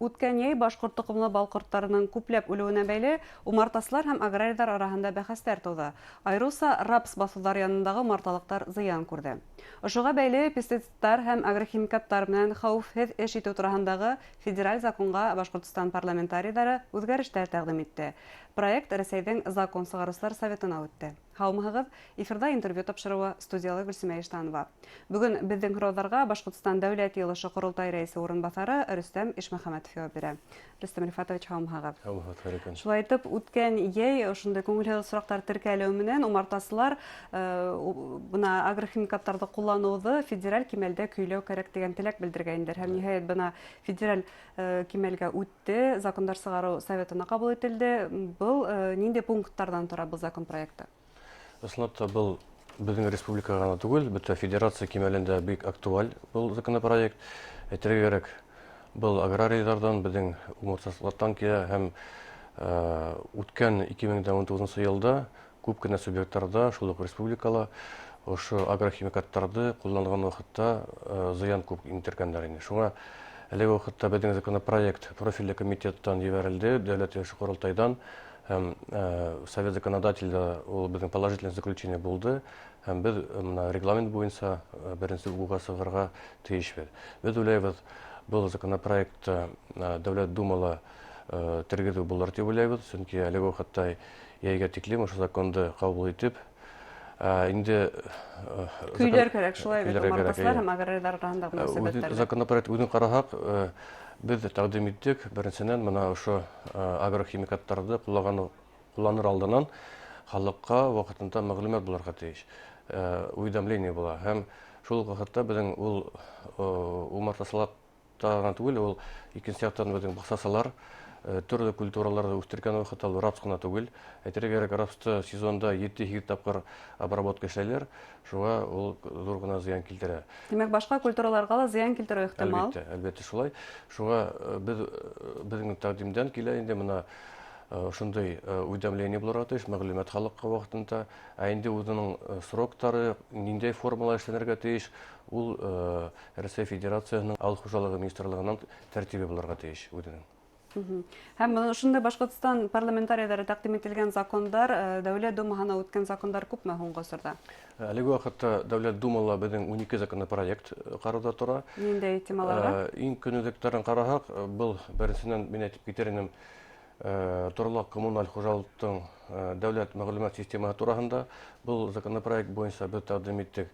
Үткән йәй башҡорт тоҡомло бал ҡорттарының күпләп үлеүенә бәйле умартасылар һәм аграрийҙар араһында бәхәстәр тыуҙы. Айырыуса рапс баҫыуҙары янындағы умарталыҡтар зыян күрҙе. Ошоға бәйле пестициттар һәм агрохимикаттар менән хәүефһеҙ эш итеү тураһындағы федераль законға Башҡортостан парламентарийҙары үҙгәрештәр тәҡдим итте. Проект Рәсәйҙең Закон сығарыусылар советына үтте. Һаумыһығыҙ! Эфирҙа интервью тапшырыуы, студияла Гөлсимә Иштанова. Бөгөн беҙҙең һорауҙарға Башҡортостан Дәүләт Йыйылышы Ҡоролтай Рәйесе урынбаҫары Рөстәм Ишмөхәмәтов яуап бирә. Рөстәм Рифатович, һаумыһығыҙ! Һаумыһығыҙ, хәйерле көн! Шулай итеп, үткән йәй ошондай күңелһеҙ осраҡтар теркәлеү менән умартасылар бына агрохимикаттарҙы ҡулланыуҙы федераль кимәлдә көйләү кәрәк тигән теләк белдергәйнеләр. Һәм, ниһайәт, бына федераль кимәлгә үтте, закондар сығарыу советына ҡабул ителде. Был ниндәй пункттарҙан тора был закон проекты? Ысынлап та, был беҙҙең республикаға ғына түгел, бөтә федерация кимәлендә бик актуаль был законопроект. Әйтергә кәрәк, был аграрийҙарҙан, беҙҙең умартасыларҙан килә һәм үткән 2019 йылда күп кенә субъекттарҙа, шул уҡ республикала ошо агрохимикаттарҙы ҡулланған ваҡытта зыян күп индергәндәр ине. Шуңа әлеге ваҡытта беҙҙең законопроект профильле комитеттан ебәрелде, Дәүләт Йыйылышы Ҡоролтайҙан, һәм Совет законодателдә ул беҙҙең положительное заключение булды, һәм беҙ бына регламент буйынса беренсе уҡыуға сығырға тейешбеҙ. Беҙ уйлайбыҙ, был законопроектты Дәүләт Думала тергеҙеү булыр тип уйлайбыҙ, сөнки әлеге ваҡытта йәйгә тиклем ошо законды ҡабул итеп, инде көйләр кәрәк, шулай бит, умартасылар һәм аграрийҙар араһындағы мөнәсәбәттәрҙе. Законопроект үҙен ҡараһаҡ, беҙ тәҡдим иттек, беренсенән, бына ошо агрохимикаттарҙы ҡулланыр алдынан халыҡҡа ваҡытында мәғлүмәт булырға тейеш, уведомление була. Һәм шул уҡ ваҡытта беҙҙең ул умартасылыҡта ғына түгел, ул икенсе яҡтан беҙҙең баҡсасылар төрлө культураларҙы үҫтергән ваҡытта ул рапс ҡына түгел. Әйтергә кәрәк, рапсты сезонда 7-8 тапҡыр обработка эшләйләр, шуға ул ҙур ғына зыян килтерә. Тимәк, башҡа культураларға ла зыян килтереү ихтимал. Әлбиттә, әлбиттә шулай. Шуға беҙҙең тәҡдимдән килә инде бына ошондай уведомление булырға тейеш, мәғлүмәт халыҡҡа ваҡытында. Ә инде үҙенең сроктары, ниндәй формала эшләнергә тейеш, ул Рәсәй Федерацияһының Ауыл хужалығы министрлығынан тәртибе булырға тейеш үҙенең. Һәм бына ошондай Башҡортостан парламентарийҙары тәҡдим ителгән закондар, Дәүләт Думаһына үткән закондар күпме һуңғы осорҙа? Әлеге ваҡытта Дәүләт Думала беҙҙең 12 законопроект ҡарауҙа тора. Ниндәй темаларға? Иң көнүҙәктәрен ҡараһаҡ, был беренсенән мин әйтеп китер инем, торлаҡ коммуналь хужалыҡтың дәүләт мәғлүмәт системаһы тураһында. Был законопроект буйынса беҙ тәҡдим иттек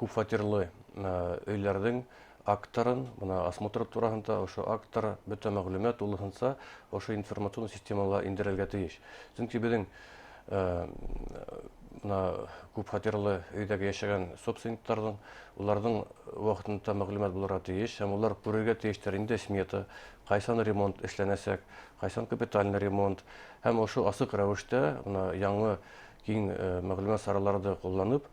күп фатирлы өйҙәрҙең акттарын, бына осмотр тураһында ошо акттар бөтә мәғлүмәт тулыһынса ошо информацион системала индерелгә тейеш. Сөнки беҙҙең бына күп фатирлы өйҙәге йәшәгән собственниктарҙың, уларҙың ваҡытында мәғлүмәт булырға тейеш, һәм улар күрергә тейештәр инде смета, ҡайсан ремонт эшләнәсәк, ҡайсан капитальный ремонт, һәм ошо асыҡ рәүештә бына яңы киң мәғлүмәт сараларҙы ҡулланып,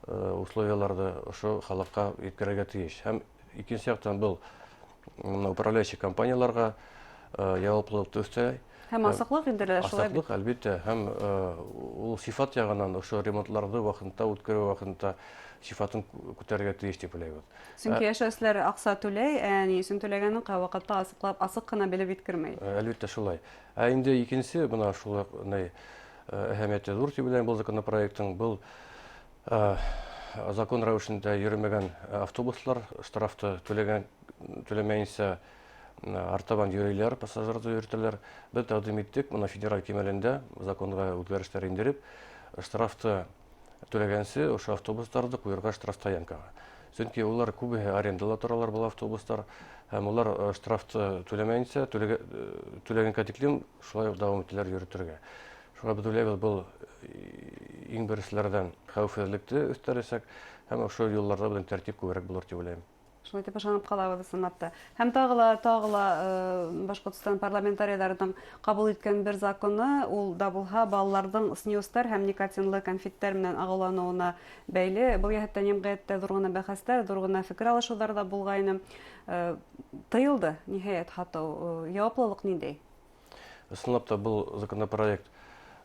условияларҙы ошо халыҡҡа еткерергә тейеш. Һәм икенсе яҡтан был управляющий компанияларға яуаплылыҡты өҫтәй. Һәм асыҡлыҡ индерелә шулай бит? Асыҡлыҡ, әлбиттә, һәм ул сифат яғынан ошо ремонтларҙы ваҡытында үткәреү ваҡытында сифатын күтәрергә тейеш тип уйлайбыҙ. Сөнки йәшәүселәр аҡса түләй, ә ни өсөн түләгәнен ҡай ваҡытта асыҡлап, асыҡ ҡына белеп еткермәй. Әлбиттә шулай. Ә инде икенсе, бына шул уҡ, әһәмиәте ҙур тип уйлайым был законопроекттың, был закон рәүешендә йөрөмәгән автобуслар штрафты түләмәйенсә артабан йөрөйләр, пассажирҙы йөрөтәләр. Беҙ тәҡдим иттек, бына федераль кимәлендә законға үҙгәрештәр индереп, штрафты түләгәнсе ошо автобустарҙы ҡуйырға штрафстоянкаға. Сөнки улар күбеһе арендала торалар был автобустар, һәм улар штрафты түләмәйенсә, түләгәнгә тиклем шулай уҡ дауам итәләр йөрөтөргә. Шуға беҙ уйлайбыҙ, был иң беренселәрҙән хәүефһеҙлекте өҫтәрәсәк, һәм ошо юлларҙа беҙҙең тәртип күберәк булыр тип уйлайым. Шулай тип ышанып ҡалабыҙ ысынлап та. Һәм тағы ла Башҡортостан парламентарийҙарының ҡабул иткән бер законы, ул да булһа балаларҙың снюстар һәм никотинлы конфеттар менән ағыуланыуына бәйле. Был йәһәттән йәмғиәттә ҙур ғына бәхәстәр, ҙур ғына фекер алышыуҙар ҙа булғайны. Тыйылды, ниһайәт, һатыу. Яуаплылыҡ ниндәй? Ысынлап та был законопроект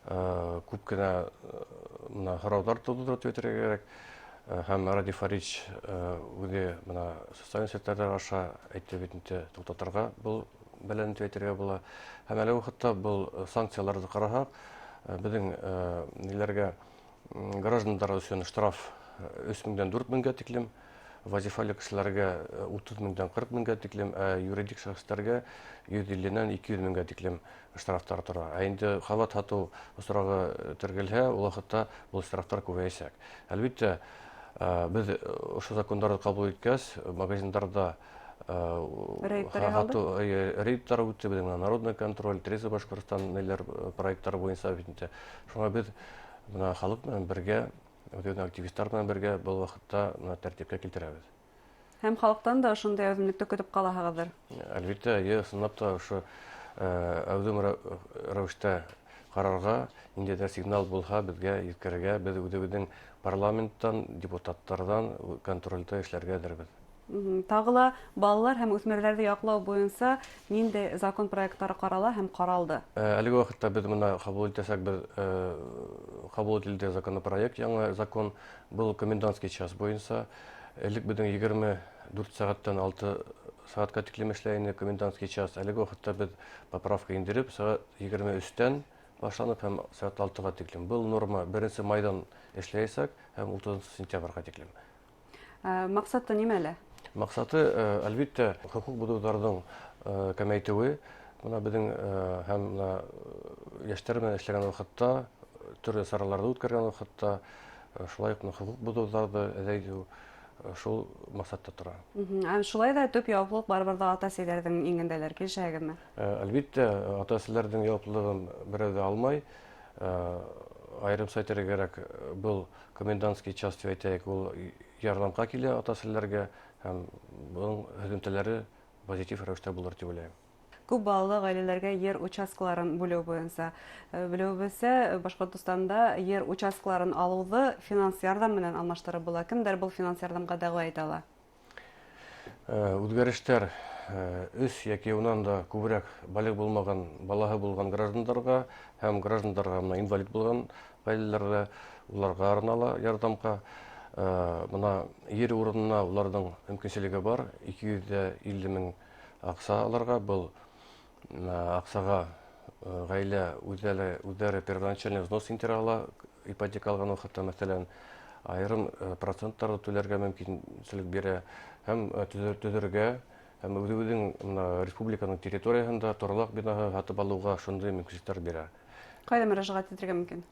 күп кенә бына һорауҙар тыуҙырҙы тип әйтергә кәрәк. Һәм Радий Фаридович үҙе бына социаль селтәрҙәр аша әйтте бит инде, туҡтатырға был бәләне тип әйтергә була. Һәм әлеге ваҡытта был санкцияларҙы ҡараһаҡ, беҙҙең ниләргә, граждандар өсөн штраф 3 меңдән 4 меңгә тиклем, вазифалы кешеләргә 30 меңдән 40 меңгә тиклем, ә юридик шәхестәргә 150-нән 200 меңгә тиклем штрафтар тора. Ә инде халат һатыу осрағы теркәлһә, ул ваҡытта был штрафтар күбәйәсәк. Әлбиттә, беҙ ошо закондарҙы ҡабул иткәс, магазиндарҙа рейдтар яһалды? Рейдтар үтте, беҙҙең народный контроль, Трезвый Башҡортостан неләр проекттары буйынса бит инде. Шуңа беҙ бына халыҡ менән бергә, үҙебеҙҙең активистар менән бергә был ваҡытта бына тәртипкә килтерәбеҙ. Һәм халыҡтан да ошондай әүҙемлекте көтөп ҡалаһығыҙҙыр? Әлбиттә, эйе, ысынлап та ошо әүҙем рәүештә ҡарарға, ниндәйҙер сигнал булһа, беҙгә еткерергә, беҙ үҙебеҙҙең парламенттан, депутаттарҙан контролдә эшләргә әҙербеҙ. Тағы ла балалар һәм үҫмерҙәрҙе яҡлау буйынса ниндәй закон проекттары ҡарала һәм ҡаралды? Әлеге ваҡытта беҙ бына ҡабул итәсәк, беҙ ҡабул ителде законопроект, яңы закон, был комендантский час буйынса. Элек беҙҙең 24 сәғәттән 6 сәғәткә тиклем эшләй ине комендантский час. Әлеге ваҡытта беҙ поправка индереп, сәғәт егерме өстән башланып һәм сәғәт алтыға тиклем. Был норма 1 майҙан эшләйәсәк һәм утыҙынсы сентябргә тиклем. Маҡсаты нимәлә? Маҡсаты, әлбиттә, хоҡуҡ боҙоуҙарҙың кәмәйтеүе. Бына беҙҙең һәм бына йәштәр менән эшләгән ваҡытта, төрлө сараларҙы үткәргән ваҡытта, шулай уҡ бына хоҡуҡ боҙоуҙарҙы әҙәйтеү шул маҡсатта тора. Һәм шулай ҙа төп яуаплылыҡ барыбер ҙа ата-әсәләрҙең иңендәлер, килешәһегеҙме? Әлбиттә, ата-әсәләрҙең яуаплылығын берәү ҙә алмай. Айырымса әйтергә кәрәк, был комендантский час тип әйтәйек, ул ярҙамға килә ата-әсәләргә һәм бының һөҙөмтәләре позитив рәүештә булыр тип уйлайым. Күп балалы ғаиләләргә ер участкаларын бүлеү буйынса. Белеүебеҙсә, Башҡортостанда ер участкаларын алыуҙы финанс ярҙам менән алмаштырып була. Кемдәр был финанс ярҙамға дәғүә итә ала? Үҙгәрештәр өс йәки унан да күберәк балиғ булмаған балаһы булған граждандарға һәм граждандарға бына инвалид булған ғаиләләргә, уларға арнала ярҙамға. Бына ер урынына уларҙың мөмкинселеге бар, ике йөҙ ҙә илле мең аҡса алырға. Был аҡсаға ғаилә үҙҙәре первоначальный взнос индерә ала, ипотека алған ваҡытта, мәҫәлән, айырым проценттарҙы түләргә мөмкинселек бирә һәм төҙөргә, һәм үҙебеҙҙең бына республиканың территорияһында торлаҡ бинаһы һатып алыуға шундай мөмкинселектәр бирә. Ҡайҙа мөрәжәғәт итергә мөмкин?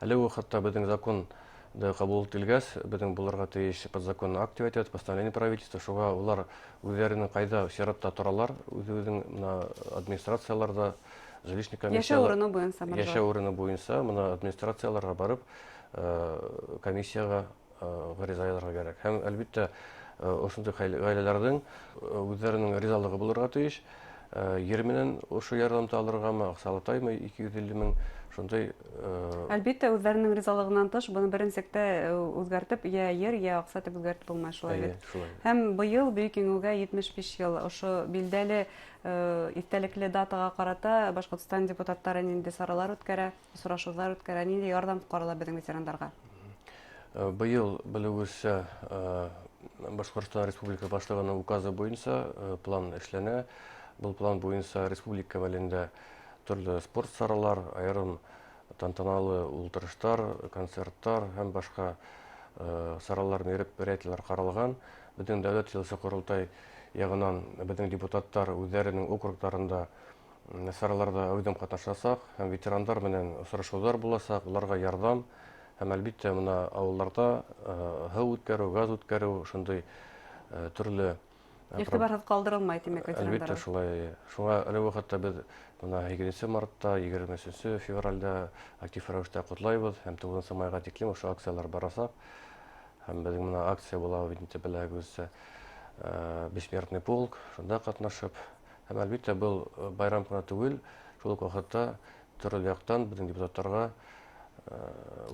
Әлеге ваҡытта беҙҙең закон ҡабул ителгәс, беҙҙең булырға тейеш подзаконный акт тип әйтәбеҙ, постановление правительства, шуға улар үҙҙәренең ҡайҙа сиратта торалар, үҙебеҙҙең бына администрацияларҙа, жилищный комиссиялар, Йәшәү урыны буйынса мөрәжәғәт. Йәшәү урыны буйынса бына администрацияларға барып, комиссияға ғариза яҙырға кәрәк. Һәм әлбиттә, ошондай ғаиләләрҙең үҙҙәренең ризалығы булырға тейеш. Ер менән ошо ярҙамды алырғамы, аҡсалатаймы, ике йөҙ илле мең, шундай Әлбиттә, үҙҙәренең ризалығынан тыш, быны беренсектә үҙгәртеп, йә ер, йә аҡса тип үҙгәртеп булмай, шулай Эйе, бит. шулай. Һәм быйыл Бөйөк Еңеүгә 75 йыл, ошо билдәле иҫтәлекле датаға ҡарата Башҡортостан депутаттары ниндәй саралар үткәрә, осрашыуҙар үткәрә, ниндәй ярҙам ҡарала беҙҙең ветерандарға? Быйыл, белеүебеҙсә, Башҡортостан Республика Башлығының указы буйынса план эшләнә. Был план буйынса республика мәлендә төрлө спорт саралар, айырым тантаналы ултырыштар, концерттар һәм башҡа саралар, мероприятиелар ҡаралған. Беҙҙең дәүләт йыйылышы ҡоролтай яғынан беҙҙең депутаттар үҙҙәренең округтарында сараларҙа әүҙем ҡатнашасаҡ һәм ветерандар менән осрашыуҙар буласаҡ, уларға ярҙам һәм әлбиттә бына ауылдарҙа һыу үткәреү, газ үткәреү, шундай төрлө Иғтибарһыҙ ҡалдырылмай, тимәк, ветерандар. Әлбиттә, шулай. Шуңа әлеге ваҡытта беҙ бына һигеҙенсе мартта, егерме өсөнсө февралдә актив рәүештә ҡотлайбыҙ һәм туғыҙынсы майға тиклем ошо акциялар барасаҡ. Һәм беҙҙең бына акция була бит инде, беләһегеҙсә, Бессмертный полк, шунда ҡатнашып. Һәм әлбиттә был байрам ғына түгел, шул уҡ ваҡытта төрлө яҡтан беҙҙең депутаттарға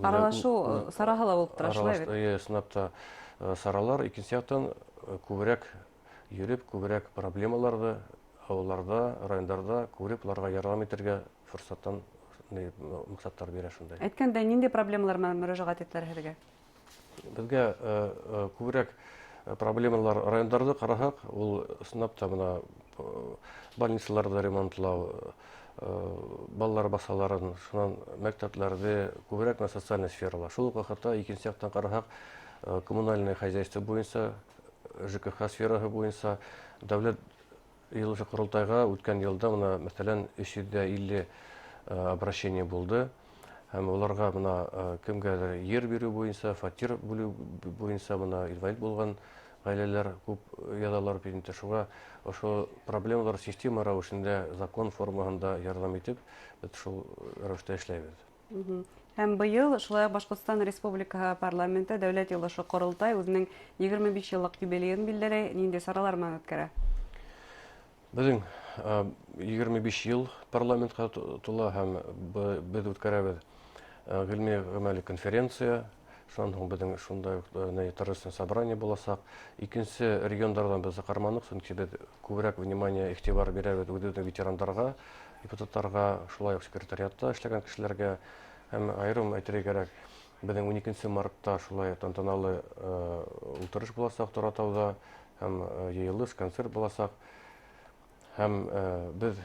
Аралашыу сараһы ла булып тора, шулай бит? Эйе, ысынлап та саралар, икенсе яҡтан күберәк йөрөп, күберәк проблемаларҙы ауылдарҙа, райондарҙа күреп, уларға ярҙам итергә форсаттан маҡсаттар бирә шундай. Әйткәндәй, ниндәй проблемалар менән мөрәжәғәт иттеләр һеҙгә? Беҙгә күберәк проблемалар райондарҙы ҡараһаҡ, ул ысынлап та бына больницаларҙы ремонтлау, балалар баҡсаларын, шунан мәктәптәрҙе, күберәк менә социальный сферала. Шул уҡ ваҡытта икенсе яҡтан ҡараһаҡ, коммунальный хозяйство буйынса, ЖКХ сфераһы буйынса Дәүләт Йыйылышы Ҡоролтайға үткән йылда бына, мәҫәлән, 350 обращение булды. Һәм уларға бына кемгәлер ер биреү буйынса, фатир бүлеү буйынса бына инвалид булған ғаиләләр күп яҙалар бит инде. Шуға ошо проблемалар система рәүешендә, закон формаһында ярҙам итеп, беҙ шул рәүештә эшләйбеҙ. Һәм быйыл шулай уҡ Башҡортостан Республикаһы парламенты Дәүләт Йыйылышы Ҡоролтай үҙенең 25 йыллыҡ юбилейын билдәләй, ниндәй саралар менән үткәрә? Беҙҙең 25 йыл парламентҡа тула, һәм беҙ үткәрәбеҙ ғилми ғәмәли конференция. Шунан һуң беҙҙең шундай уҡ торжественное собрание буласаҡ. Икенсе региондарҙан беҙ саҡырманыҡ, сөнки беҙ күберәк внимание, иғтибар бирәбеҙ үҙебеҙҙең ветерандарға, депутаттарға, шулай уҡ секретариатта эшләгән кешеләргә. Һәм айырым әйтергә кәрәк, беҙҙең 12 мартта шулай тантаналы ултырыш буласаҡ Торатауҙа, һәм йыйылыш, концерт буласаҡ. Һәм беҙ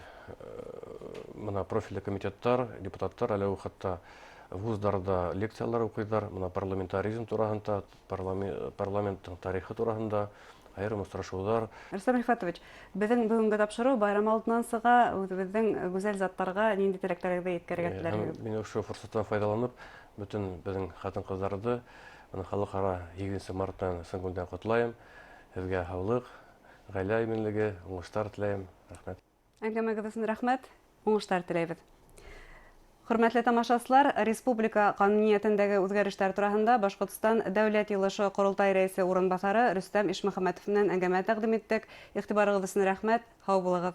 бына профильле комитеттар, депутаттар әле ул хатта вуздарҙа лекциялар уҡыйҙар, бына парламентаризм тураһында, парламенттың тарихы тураһында айырым осрашыуҙар. Рөстәм Рифатович, беҙҙең бөгөнгө тапшырыу байрам алдынан сыға, үҙебеҙҙең гүзәл заттарға ниндәй теләктәрегеҙҙе еткерергә теләрһегеҙ? Мин ошо форсаттан файҙаланып, бөтөн беҙҙең ҡатын-ҡыҙҙарҙы бына халыҡ-ара 8 марттан ысын күңелдән ҡотлайым. Һеҙгә һаулыҡ, ғаилә именлеге, уңыштар теләйем. Рәхмәт. Әңгәмәгеҙ өсөн рәхмәт, уңыштар теләйбеҙ. Хөрмәтле тамашасылар, республика ҡануниәтендәге үҙгәрештәр тураһында Башҡортостан Дәүләт Йыйылышы Ҡоролтай рәйесе урынбаҫары Рөстәм Ишмөхәмәтов менән әңгәмә тәҡдим иттек. Иғтибарығыҙ өсөн рәхмәт, һау булығыҙ.